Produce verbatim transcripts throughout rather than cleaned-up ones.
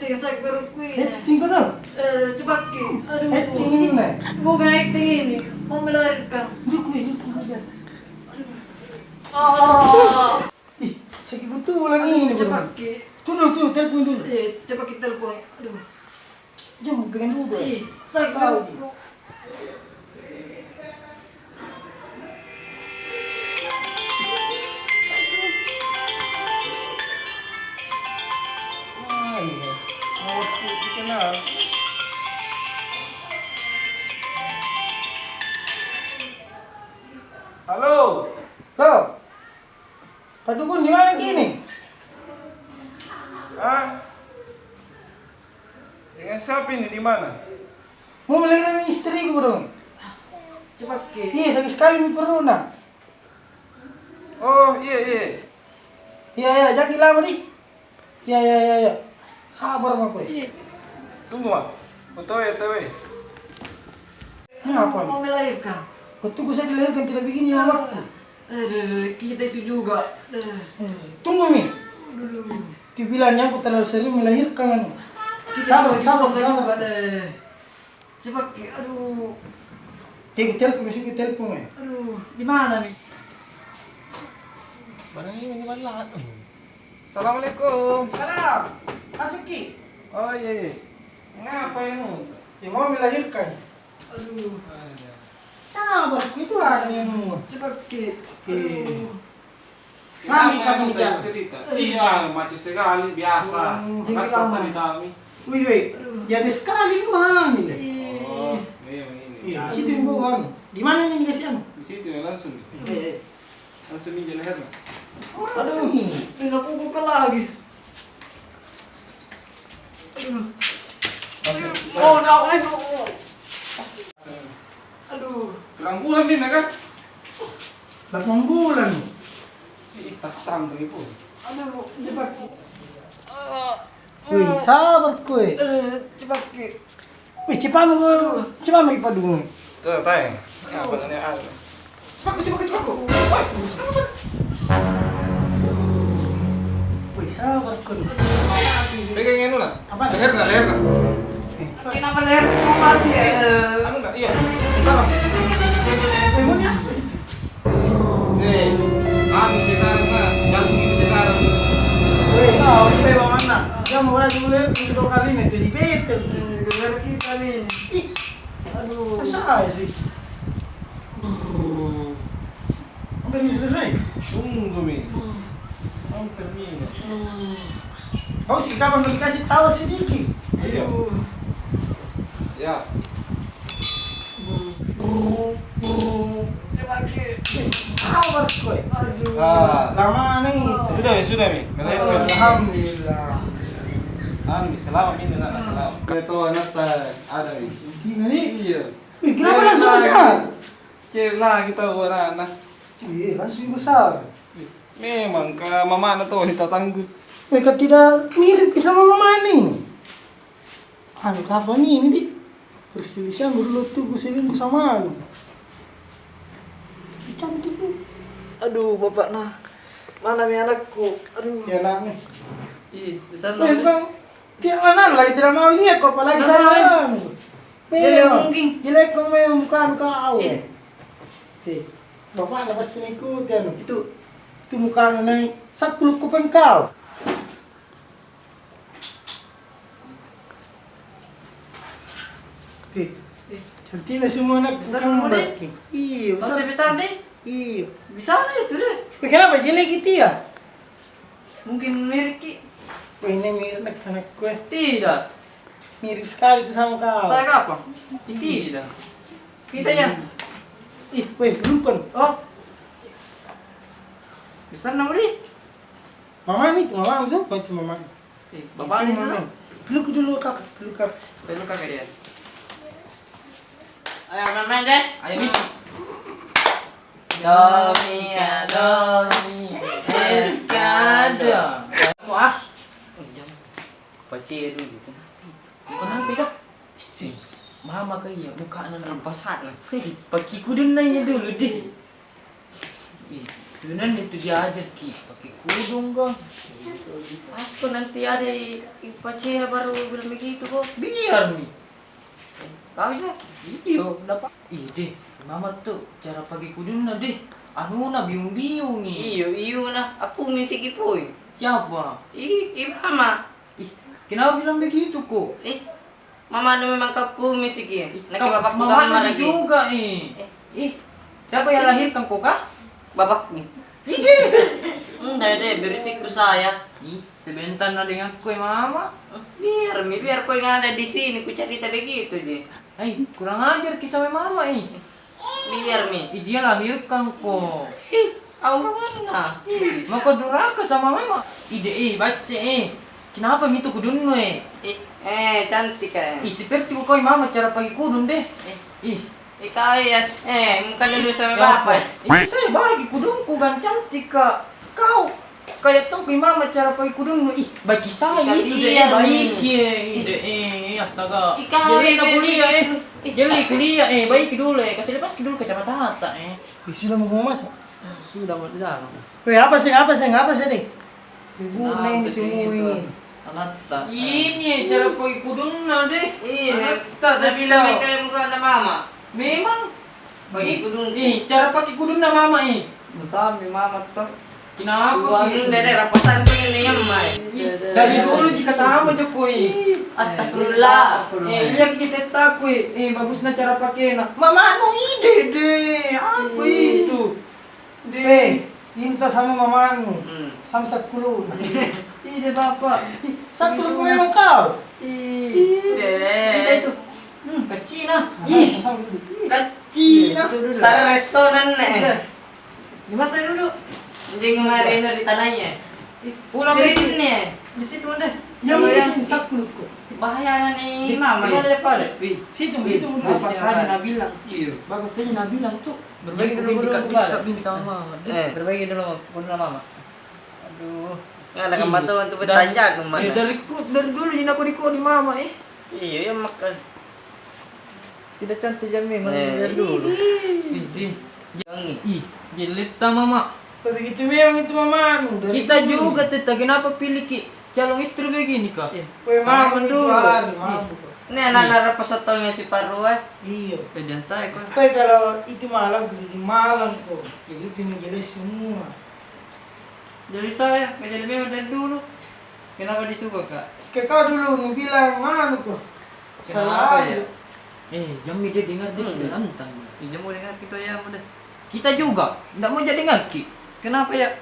Sakit perutku ini. Acting ko tau? Eh, cepakki. Aduh. Acting ini, Mai. Bukan acting ini. Mau melahirkan. Dukui, dukui aja. Ah. Ih, sakit betulan ini, Bro. Cepakki. Tunggu, tunggu, telepon dulu. Eh, cepakki telepon. Aduh. Jangan pegang dulu, Bro. Ih, sakit perutku. Halo. Lo. Padukun di mana kini? Hah? Dengan siapa ini? Di mana? Mau melahirkan istriku dong. Cepat ke. Iya, sakit sekali mi perutna. Oh, iya, iya. Iya, iya, jangan lama di. Iya, iya, iya, iya. Sabar mako. Iya. Tunggu, Mak. Betul ya, Tewe. Kenapa? Mau melahirkan. Waktu saya dilahirkan tidak begini mamaku. Eh, kita itu juga. Eh. Tunggu mi. Dibilang nyampu terlalu sering melahirkan anu. Sabar, sabar, sabar. Cepat ki, aduh. Telepon, telepon, telepon, eh. Aduh, di mana mi? Barang ini di mana? Assalamualaikum. Salam. Masuk ki. Oh iya, iya. Ngapa ini? Ya, mau melahirkan. Aduh. Sabar, itu ada yang mau. Cepat ki. Oke. Aduh. Mami kami nikah. Iya, macet sekali, biasa. Kasar tadi kami. Wih, wih. Jadi sekali mami. Oh, iya, begini. Iya, situ yang bawa anu. Di mana ini dikasih anu? Di situ ya, langsung. Eh, eh. Langsung injak lehernya. Aduh, ini aku buka lagi. Aduh. Oh, no, aduh. Aduh. Berapa bulan ini, kan? Delapan bulan. Ih, tasam tuh, Ibu. Aduh, cepat. Wih, sabar kowe. Aduh, cepat. Wih, cepami ko, cepami padungi. Tuh, tai. Apa namanya? Cepakko, cepakko, cepakko. Woi, sabar ko. Pegang anu lah. Apa? Leherna, leherna. Kenapa leher? Mau mati ya? Anu lah, iya. Sabar. Eh, maunya apa itu? Eh, anu sekarang, nah. Jangan sekarang. Weh, kau ini memang anak. Dia mau lagi mulai untuk kali ini, jadi betul. Gara-gara kita nih. Ih. Aduh. Masa aja sih? Hampir selesai? Tunggu mi. Hampir mi. Kau sih kapan mau dikasih tahu sedikit? Iya. Ya. Sabar kowe. Aduh. Ah. Lama nih. Sudah mi, sudah mi. Melahirkan. Alhamdulillah. Anu, selamat ini, nak, selamat. Itu anakta ada mi. Ini? Iya. Ih, kenapa langsung besar? Cewek lagi tau anakna. Iya, langsung besar. Memang ka mamana tau ditatanggu. Mereka tidak mirip sama mamana ini. Anu, kapan ini, di? Perselisihan baru lo tunggu selingkuh sama anu. Cantik, Bu. Aduh, bapakna. Mana mi anakku? Aduh. Ya, anaknya. Ih, besar. Eh, Bang. Tiap mana lagi tidak mau lihat kok, apalagi saya. Jelek mungkin. Jelek kok memang muka kau, eh. Tuh, bapaknya pasti ngikutin. Itu. Itu mukanya naik sepuluh kupang kau. Tuh. Cantiknya semua anak. Besar kamu deh. Iya, besar. Masih besar deh. Iya. Bisa deh itu deh. Weh, kenapa jelek gitu ya? Mungkin mirip ki. Weh, ini mirip anak-anakku, eh. Tidak. Mirip sekali tuh sama kau. Saya kapan? Tidak. Kita ya. Ih, weh, belum pun. Oh. Bisa nama di? Mama nih, mama, siapa itu mama? Eh, bapak itu. Mama. Peluk dulu, Kak. Peluk, Kak. Peluk, Kak, ya. Ayo, main-main deh. Ayo, Mi. Domi, ya, Domi. Eskadon. Mau ah? Pace dulu. Kenapa, Kak? Si mama kayak mukanya rampasan. Pakai kudunna ya dulu deh. Ih, Dunanni tu diajarki, pake kudung ko. Asko nanti ada i-, ipacea baru bilang begitu ko. Biarmi. Kau ya? Iyo, dapat. Ih, deh, mama tu cara pake kudunna deh. Anuna biung-biungi. Iyo, iyo na. Aku misiki poi. Siapa? Ih, i mama. Ih, kenapa bilang begitu ko? Ih, mamanu memang kau kumisiki. Ih, nakibapakku mama kammaraki juga, eh. Eh. Ih, siapa yang lahirkan ko, Kak? Bapakku. Ih, deh. Enggak deh, berisikku saya. Ih, sebentar na dengan kue mama. Biarmi, biar kau yang ada di sini, ku cerita begitu je. Hai, kurang ajar ki sama mama, eh. Biarmi. Ih, dia lahirkan ko. Ih, aurunganna. Ih, maka duraka sama mama. Ih, de, eh, basse, eh. Kenapa mitu kudunnu, eh? Ih, eh, cantik, eh. Ih, seperti kau mama cara pagi kudung deh. Eh. Ih. Ikau ya, eh, bukan dulu sama bapak. Ih, saya bagi kudungku kan cantik, Kak. Kau kayak tongki mama cara pagi kudunnu. Ih, bagi saya itu deh, baik ya. Ih, deh, eh, astaga. Ikau ya, kuliah, eh. Jadi kuliah, eh, baiki dulu, eh. Kasih lepaski dulu kacamata, eh. Eh, sudah mau memasak? Sudah mau di dalam. Weh, apa sih, apa sih, apa sih, deh? Ributna ini semua ini. Anatta. Ini cara pake kudunna, deh. Iya. Anatta, tapi nabilang kayak muka anak mama. Memang. Pake kudung. Ih, cara pake kudunna mama, ih. Mutami mama, toh. Kenapa sih? Ini deh, rapasan tuh ini yang mai. Ih, dari dulu jika sama, Jokowi. Astagfirullah. Eh, lihat kita takui. Eh, bagusna cara pakena. Mama, anu ide, deh. Apa itu? Deh. Eh, inta sama mamanu. Hmm. Sama sakkulu. Ide, Bapak. Sakkulu memang kau. Ih. Ide. Ide itu. Hmm, kacina. Ih. Kacina. Ih, duduk, duduk. Sare restoran nih. Udah. Dimasai dulu. Anjing kemarin dari tanahnya. Ih, pulang deh. Di situ deh. Yang di sini sakkulu. Bahaya nih, mama. Di mana ya, Pak? Situ, situ dulu. Bapak saya nabilang. Iya. Bapak saya nabilang tuh. Berbagi dulu, guru, kembali. Eh. Berbagi dulu, guru, mama. Aduh. Nggak ada kematuan tuh, bertanya, eh, dari ku, dari dulu jina kodi-kodi mama, eh. Iya, iya, maka. Tidak cantik jammi, mama, eh, dari dulu. Ih, ih. Ih, jeletta mama. Begitu memang itu mamamu, dari dulu. Kita juga, Tetta, kenapa pilihki calon istri begini, Kak? Iya. Weh, mama itu hari, mabuk. Ini anak-anak apa setengah si Parua? Iya. Kerjaan saya, kok. Tapi kalau itu malam, bikin malam, kok. Jadi itu menjelaskan semua. Jadi saya, jadi memang dari dulu. Kenapa disuka, Kak? Ke kau dulu mau bilang anu, kok. Kenapa ya? Selalu. Eh, jammi dia dengar dia, hmm, lantang. Iya, mau dengar kita ya, mudah. Kita juga, ndak mau jadi dengarki. Kenapa ya?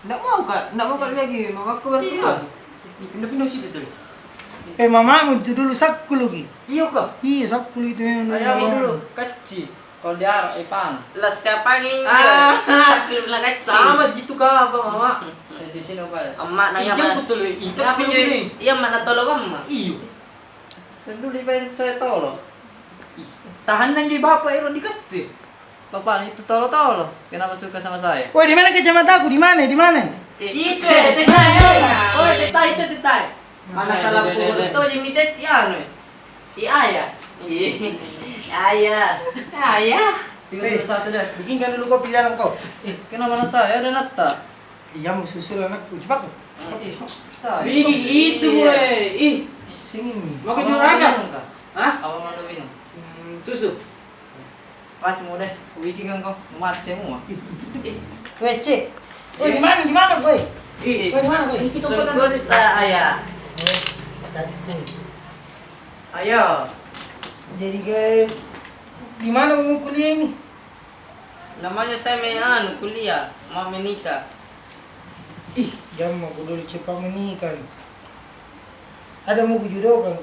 Ndak mau, Kak. Ndak mau, Kak, lagi. Mamaku baru keluar. Pindah-pindah situ tuh. Eh, mamamu itu dulu sakkuluki. Iya, Kak. Iya, sakkulu itu memang. Ayo, dulu. Kacci. Kalau di Arab, eh, pang. Las kapang injo. Ah. Sakkulu bilang kacci. Sama jitu, Kak, apa, Mama? Eh, sisi no, Pak. Emak nanya apa? Iya, betul, iya. Kenapa ini? Iya, mana tolong, Mama? Iya. Dan dulu dibayar saya tolong. Ih, tahanna injo bapa ero dikatte. Bapak itu tolo-tolo, kenapa suka sama saya? Woi, di mana kacamataku? Di mana? Di mana? Eh, itu, eh, tetai, eh. Oh, tetai, itu tetai. Mana salah pukul itu, jemi tet, ya, anu, eh. Iya, ya. Iya. Iya. Iya. Tinggal dulu satu deh. Bikinkan dulu kopi dalam kau. Eh, kenapa rasa? Ya, ada nata. Iya, mau susul anakku. Cepat tuh. Ih, itu, weh. Ih. Sini. Mau ke juragan? Hah? Apa mau minum? Hmm, susu. Racun mo deh, kubiking kau, mau mati semua. Ih. Weh, Cik. Weh, di mana, di mana, weh? Ih. Weh, di mana, weh? Sungkutta, Ayah. Ayo. Jadi, ke, di mana mau kuliah ini? Namanya saya me-, anu, kuliah, mau menikah. Ih, jamma kodong cepat menikah. Ada mau kujodohkan.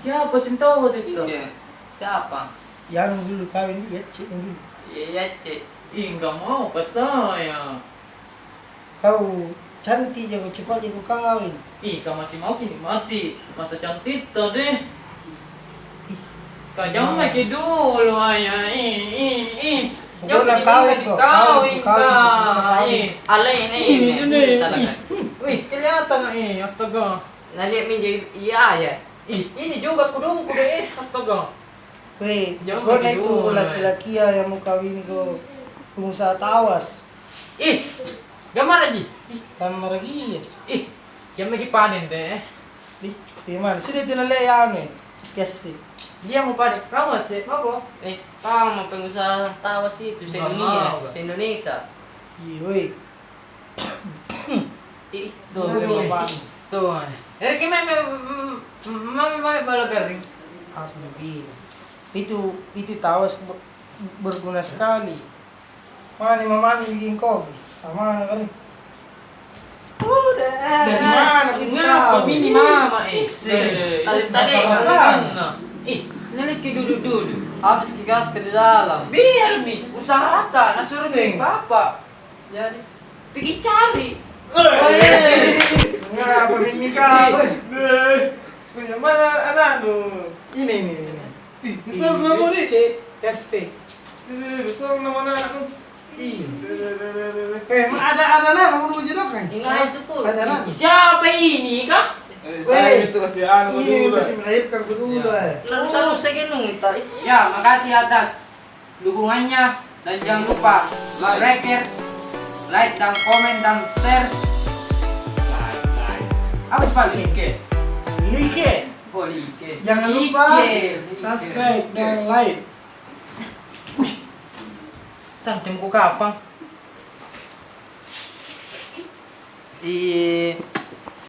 Siapa sintau itu? Iya. Siapa? Yang dulu kawin dulu, ya, Cik, dulu. Iya, iya, Cik. Ih, nggak mau, Pak, saya. Kau cantik jako, cepat jako kawin. Ih, kau masih mau kini mati. Masa cantikta deh. Ih. Kau jammaki dulu, Ayah. Ih, ih, ih. Pokoknya kawin, kawin, kawin, kawin. Ih. Alai ini, ini. Wih, kelihatan, eh, astaga. Nalihat minjo, iya, Ayah. Ih, ini juga kudungku deh, eh, astaga. Weh, pokoknya itu laki-lakia yang mau kawin ko pengusaha tawas. Ih, gammaraji? Ih, gammaraji. Ih, jammaki panen deh. Ih, gimana? Sudah itu nalea anu. Yes, sih. Dia mau panen. Kamu sih, mau kok? Eh, tau mau pengusaha tawas itu, se-Indonesia. Se-Indonesia. Ih, woi. Ih, tuh, tuh, tuh. Eri ki meme, meme, meme bala kering. Aku bilang. Itu, itu tawas be-, berguna sekali. Mane mamani bikin kopi. Amana kali. Udah. Dari mana kita tahu? Ngapa bini mama, eh? Tali-tali. Ih, naleki dulu-dulu. Habis ki gas ke di dalam. Biar mi, usahata, nasuruh mi bapak. Jadi, pigi cari. Ngapa bini kau? Deh. Punya mana anakmu? Ini, ini, ini. Ih, besar nama, Dik. C S C. Eh, besar nama anakmu. Iya. Deh, deh, deh, deh, deh, deh. Eh, ma-, ada, ada anak, mau uji dok, kan? Ingat itu, Put. Ada anak. Siapa ini, Kak? Eh, saya itu kasih anu dulu, masih melahirkan dulu, eh. Lalu selalu saya genung, tak? Ya, makasih atas dukungannya, dan jangan lupa subscribe, like, dan komen, dan share. Apa paling? Like. Like. Oh, like. Jangan lupa subscribe dan like. Santai muka kapang. Ih,